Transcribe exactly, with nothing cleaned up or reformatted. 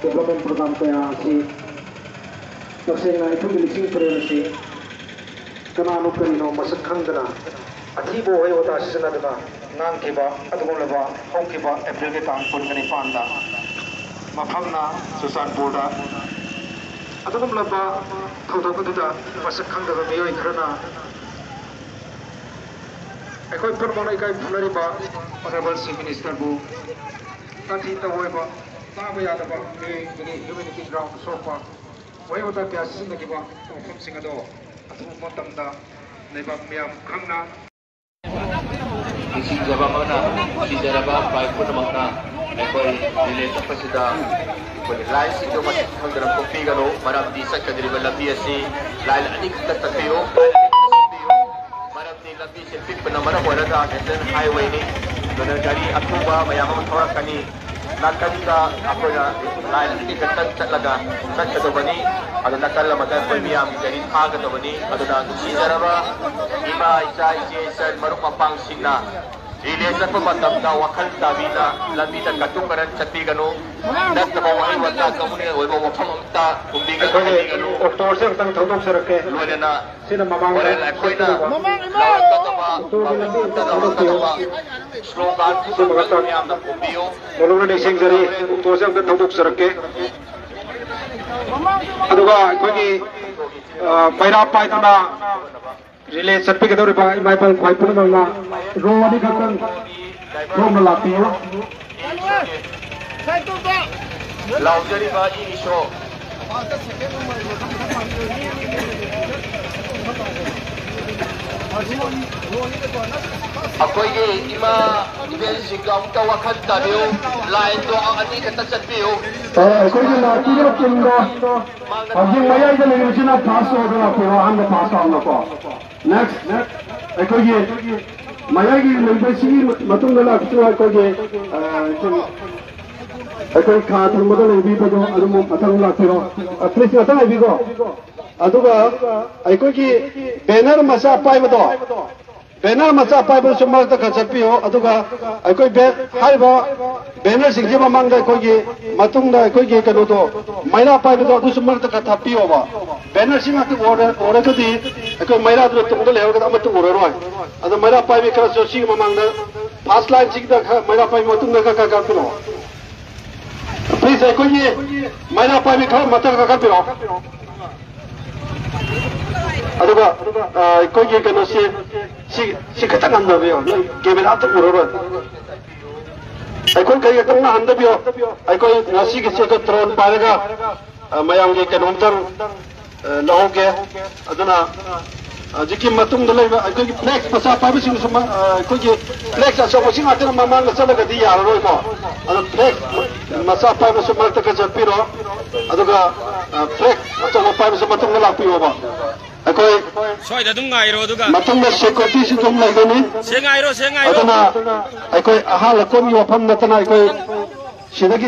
Development program ꯀꯌꯥ ꯑꯁꯤ ꯇꯁꯦꯡꯅ ꯑꯩꯈꯣꯏꯒꯤ ꯂꯤꯁꯤꯡ ꯇꯔꯦꯠ ꯑꯁꯤ ꯀꯅꯥꯅꯣ ꯀꯔꯤꯅꯣ ꯃꯁꯛ ꯈꯪꯗꯅ ꯑꯊꯤꯕ ꯋꯥꯍꯩ ꯋꯥꯇꯥ ꯁꯤꯖꯤꯟꯅꯗꯨꯅ ꯉꯥꯡꯈꯤꯕ ꯑꯗꯨꯒꯨꯝꯂꯕ ꯍꯧꯈꯤꯕ ꯑꯦꯄ꯭ꯔꯤꯜꯒꯤ ꯇꯥꯡ ꯀꯨꯟꯒ ꯅꯤꯄꯥꯟꯗ ꯃꯐꯝꯅ ꯆꯨꯔꯆꯥꯟꯄꯨꯔꯗ ꯑꯗꯨꯒꯨꯝꯂꯕ ꯊꯧꯗꯣꯛ ꯑꯗꯨꯗ ꯃꯁꯛ ꯈꯪꯗꯕ ꯃꯤꯑꯣꯏ ꯈꯔꯅ ꯑꯩꯈꯣꯏ ꯄꯨꯝꯅꯃꯛꯅ ꯏꯀꯥꯏ ꯈꯨꯝꯅꯔꯤꯕ Honourable Chief Minister ꯕꯨ ꯇꯥꯊꯤ ꯇꯑꯣꯏꯕ, ꯇꯥꯕ ꯌꯥꯗꯕ ꯃꯤꯑꯣꯏꯕꯒꯤ humanity ground ꯁꯣꯛꯄ ꯋꯥꯍꯩ ꯋꯥꯇꯥ ꯀꯌꯥ ꯁꯤꯖꯤꯟꯅꯈꯤꯕ ꯋꯥꯐꯝꯁꯤꯡ ꯑꯗꯣ ꯑꯊꯨꯕ ꯃꯇꯝꯗ ꯂꯩꯕꯥꯛ ꯃꯤꯌꯥꯝ ꯈꯪꯅ ꯅꯤꯡꯁꯤꯡꯖꯕ ꯑꯃꯅ, ꯅꯨꯡꯁꯤꯖꯔꯕ ꯚꯥꯏ ꯄꯨꯝꯅꯃꯛꯅ ꯑꯩꯈꯣꯏ ꯔꯤꯂꯦ ꯆꯠꯄꯁꯤꯗ ꯑꯩꯈꯣꯏꯒꯤ ꯂꯥꯏꯟꯁꯤꯡꯗꯣ ꯃꯁꯤꯡ ꯈꯪꯗꯅ ꯀꯨꯞꯄꯤꯒꯅꯨ꯫ ꯃꯔꯝꯗꯤ ꯆꯠꯀꯗꯧꯔꯤꯕ ꯂꯝꯕꯤ ꯑꯁꯤ ꯂꯥꯏꯟ ꯑꯅꯤꯈꯛꯇ ꯆꯠꯄꯤꯌꯨ, ꯂꯥꯏꯟ ꯑꯅꯤꯈꯛꯇ ꯆꯠꯄꯤꯌꯨ꯫ ꯃꯔꯝꯗꯤ ꯂꯝꯕꯤꯁꯦ ꯄꯤꯛꯄꯅ ꯃꯔꯝ ꯑꯣꯏꯔꯒ national highway ꯅꯤ, ꯑꯗꯨꯅ ꯒꯥꯔꯤ ꯑꯊꯨꯕ ꯃꯌꯥꯝ ꯑꯃ ꯊꯧꯔꯛꯀꯅꯤ꯫ ꯅꯥꯀꯟꯗ ꯑꯩꯈꯣꯏꯅ ꯂꯥꯏꯟ ꯑꯅꯤ ꯈꯛꯇꯪ ꯆꯠꯂꯒ ꯆꯠꯀꯗꯕꯅꯤ꯫ ꯑꯗꯨ ꯅꯥꯀꯜ ꯑꯃꯗ ꯑꯩꯈꯣꯏ ꯃꯤꯌꯥꯝꯒꯤ ꯒꯥꯔꯤ ꯊꯥꯒꯗꯕꯅꯤ꯫ ꯑꯗꯨꯅ ꯅꯨꯡꯁꯤꯖꯔꯕ ꯏꯃꯥ, ꯏꯆꯥ, ꯏꯆꯦ, ꯏꯆꯟ, ꯃꯔꯨꯞ ꯃꯄꯥꯡꯁꯤꯡꯅ ꯔꯤꯂꯦ ꯆꯠꯄ ꯃꯇꯝꯗ ꯋꯥꯈꯜ ꯇꯥꯕꯤꯅ ꯂꯝꯕꯤꯗ ꯀꯇꯨ ꯀꯔꯟ ꯆꯠꯄꯤꯒꯅꯨ꯫ ꯅꯠꯇꯕ ꯋꯥꯍꯩ ꯋꯥꯇꯥ ꯀꯃꯨꯅꯦꯜ ꯑꯣꯏꯕ ꯋꯥꯐꯝ ꯑꯝꯇ ꯍꯨꯝꯕꯤꯒꯅꯨ, ꯑꯩꯈꯣꯏꯒꯤ ꯍꯥꯏꯕꯤꯒꯅꯨ꯫ ꯑꯣꯛꯇꯣꯁꯦ ꯑꯝꯇꯪ ꯊꯧꯗꯣꯛꯆꯔꯛꯀꯦ꯫ ꯂꯣꯏꯅꯅ ꯁꯤꯅ ꯃꯃꯥꯡꯗ ꯍꯣꯔꯦꯟ ꯑꯩꯈꯣꯏꯅ ꯆꯠꯀꯗꯕ ꯂꯥꯎꯔꯛꯀꯗꯕ, ꯑꯣꯛꯇꯣꯒꯤ ꯂꯝꯕꯤ ꯑꯝꯇ ꯊꯧꯗꯣꯛꯄꯤꯌꯨ꯫ ꯁ꯭ꯂꯣꯒꯥꯟ ꯁꯤꯃ ꯈꯛꯇꯪ ꯃꯌꯥꯝꯅ ꯈꯨꯝꯕꯤꯌꯨ꯫ ꯃꯣꯂꯣꯡꯅ ꯅꯤꯡꯁꯤꯡꯖꯔꯤ꯫ ꯑꯣꯛꯇꯣꯁꯦ ꯑꯝꯇ ꯊꯧꯗꯣꯛꯆꯔꯛꯀꯦ꯫ ꯑꯗꯨꯒ ꯑꯩꯈꯣꯏꯒꯤ, ꯑ, ꯃꯩꯔꯥ ꯄꯥꯏꯗꯨꯅ ꯔꯤꯂꯦ ꯆꯠꯄꯤꯒꯗꯧꯔꯤꯕ ꯏꯃꯥ ꯏꯄꯥ ꯈ꯭ꯋꯥꯏ ꯄꯨꯝꯅꯃꯛꯅ ꯔꯣ ꯑꯅꯤꯈꯛꯇꯪ ꯁꯣꯝꯗ ꯂꯥꯛꯄꯤꯌꯨ꯫ ꯂꯥꯎꯖꯔꯤꯕ ꯏ ꯔꯤꯛꯁꯣ꯫ ꯑꯩꯈꯣꯏꯒꯤ ꯏꯃꯥ ꯏꯕꯦꯟꯁꯤꯡꯒ ꯑꯃꯨꯛꯇ ꯋꯥꯈꯜ ꯇꯥꯕꯤꯌꯨ꯫ ꯂꯥꯏꯟꯗꯣ ꯑꯅꯤꯈꯛꯇ ꯆꯠꯄꯤꯌꯨ꯫ ꯑ, ꯑꯩꯈꯣꯏꯒꯤ ꯂꯥꯛꯄꯤꯔꯤꯕ ꯇꯤꯝꯗꯣ ꯍꯧꯖꯤꯛ ꯃꯌꯥꯏꯗ ꯂꯩꯔꯤꯕꯁꯤꯅ ꯐꯥꯔꯁ ꯑꯣꯏꯕ ꯂꯥꯛꯄꯤꯔꯣ, ꯑꯍꯥꯟꯕ ꯐꯥꯔꯁ ꯇꯥꯕꯅꯀꯣ꯫ ꯅꯦꯛꯁ, ꯑꯩꯈꯣꯏꯒꯤ ꯃꯌꯥꯏꯒꯤ ꯂꯩꯕꯁꯤꯒꯤ ꯃꯇꯨꯡꯗ ꯂꯥꯛꯄꯁꯤꯅ ꯑꯩꯈꯣꯏꯒꯤ, ꯑ, ꯑꯩꯈꯣꯏ ꯈꯥ ꯊꯪꯕꯗ ꯂꯩꯕꯤꯕꯗꯣ ꯑꯗꯨꯝ ꯃꯊꯪ ꯂꯥꯛꯄꯤꯔꯣ꯫ ꯑ, ꯄ꯭ꯂꯤꯖ ꯉꯥꯛꯇꯪ ꯉꯥꯏꯕꯤꯀꯣ꯫ ꯑꯗꯨꯒ ꯑꯩꯈꯣꯏꯒꯤ ꯕꯦꯅꯔ ꯃꯆꯥ ꯄꯥꯏꯕꯗꯣ, ꯕꯦꯅꯔ ꯃꯆꯥ ꯄꯥꯏꯕꯗꯨꯁꯨ ꯃꯔꯛꯇ ꯈꯔ ꯆꯠꯄꯤꯌꯣ꯫ ꯑꯗꯨꯒ ꯑꯩꯈꯣꯏ ꯕꯦ-, ꯍꯥꯏꯔꯤꯕ ꯕꯦꯅꯔꯁꯤꯡꯁꯤ ꯃꯃꯥꯡꯗ ꯑꯩꯈꯣꯏꯒꯤ ꯃꯇꯨꯡꯗ ꯑꯩꯈꯣꯏꯒꯤ ꯀꯩꯅꯣꯗꯣ, ꯃꯩꯔꯥ ꯄꯥꯏꯕꯗꯣ, ꯑꯗꯨꯁꯨ ꯃꯔꯛꯇ ꯈꯔ ꯊꯥꯞꯄꯤꯌꯣꯕ꯫ ꯕꯦꯅꯔꯁꯤ ꯉꯥꯛꯇ ꯑꯣꯔ-, ꯑꯣꯔꯒꯗꯤ ꯑꯩꯈꯣꯏ ꯃꯩꯔꯥꯗꯨꯅ ꯇꯨꯡꯗ ꯂꯩꯍꯧꯔꯒꯗꯤ ꯑꯃꯠꯇ ꯎꯔꯔꯣꯏ꯫ ꯑꯗꯣ ꯃꯩꯔꯥ ꯄꯥꯏꯕꯤ ꯈꯔꯁꯨ ꯁꯤꯒꯤ ꯃꯃꯥꯡꯗ, ꯐꯥꯔꯁ ꯂꯥꯏꯟꯁꯤꯒꯤꯗ ꯈꯔ, ꯃꯩꯔꯥ ꯄꯥꯏꯕꯤ ꯃꯇꯨꯡꯗ ꯈꯔ, ꯈꯔ, ꯈꯔ ꯄꯤꯔꯛꯑꯣ꯫ ꯄ꯭ꯂꯤꯖ, ꯑꯩꯈꯣꯏꯒꯤ ꯃꯩꯔꯥ ꯄꯥꯏꯕꯤ ꯈꯔ ꯃꯊꯛ ꯀꯥꯈꯠꯄꯤꯔꯛꯑꯣ꯫ ꯑꯗꯨꯒ, ꯑ, ꯑꯩꯈꯣꯏꯒꯤ ꯀꯩꯅꯣꯁꯤ, ꯁꯤ, ꯁꯤ ꯈꯤꯇꯪ ꯍꯟꯊꯕꯤꯌꯣ, ꯅꯣꯏ ꯀꯦꯃꯦꯔꯥ ꯑꯝꯇ ꯎꯔꯔꯣꯏ꯫ ꯑꯩꯈꯣꯏ ꯀꯔꯤ ꯈꯤꯇꯪ ꯍꯟꯊꯕꯤꯌꯣ꯫ ꯑꯩꯈꯣꯏ ꯉꯁꯤꯒꯤꯁꯤ ꯑꯩꯈꯣꯏ ꯗ꯭ꯔꯣꯟ ꯄꯥꯏꯔꯒ, ꯑ, ꯃꯌꯥꯝꯒꯤ ꯀꯩꯅꯣꯝꯇꯪ, ꯑ, ꯂꯧꯍꯧꯒꯦ꯫ ꯑꯗꯨꯅ ꯍꯧꯖꯤꯛꯀꯤ ꯃꯇꯨꯡꯗ ꯂꯩꯕ ꯑꯩꯈꯣꯏꯒꯤ ꯐ꯭ꯂꯦꯛꯁ ꯃꯆꯥ ꯄꯥꯏꯕꯁꯤꯡꯁꯨ ꯃ-, ꯑ, ꯑꯩꯈꯣꯏꯒꯤ ꯐ꯭ꯂꯦꯛꯁ ꯑꯆꯧꯕꯁꯤ ꯉꯥꯛꯇꯅ ꯃꯃꯥꯡꯗ ꯆꯠꯂꯒꯗꯤ ꯌꯥꯔꯔꯣꯏꯀꯣ꯫ ꯑꯗꯨ ꯐ꯭ꯂꯦꯛꯁ ꯃꯆꯥ ꯄꯥꯏꯕꯁꯨ ꯃꯔꯛꯇ ꯈꯔ ꯆꯠꯄꯤꯔꯣ꯫ ꯑꯗꯨꯒ, ꯑ, ꯐ꯭ꯂꯦꯛꯁ ꯑꯆꯧꯕ ꯄꯥꯏꯕꯁꯨ ꯃꯇꯨꯡꯗ ꯂꯥꯛꯄꯤꯌꯣꯕ꯫ ꯑꯩꯈꯣꯏ ꯁ꯭ꯋꯥꯏꯗ ꯑꯗꯨꯝ ꯉꯥꯏꯔꯣ, ꯑꯗꯨꯒ ꯃꯇꯨꯡꯗ ꯁꯦꯀ꯭ꯌꯨꯔꯤꯇꯤꯁꯨ ꯑꯗꯨꯝ ꯂꯩꯒꯅꯤ꯫ ꯁꯦ ꯉꯥꯏꯔꯣ, ꯁꯦ ꯉꯥꯏꯔꯣ꯫ ꯑꯗꯨꯅ ꯑꯩꯈꯣꯏ ꯑꯍꯥꯟ ꯑꯀꯣꯟꯒꯤ ꯋꯥꯐꯝ ꯅꯠꯇꯅ ꯑꯩꯈꯣꯏ ꯁꯤꯗꯒꯤ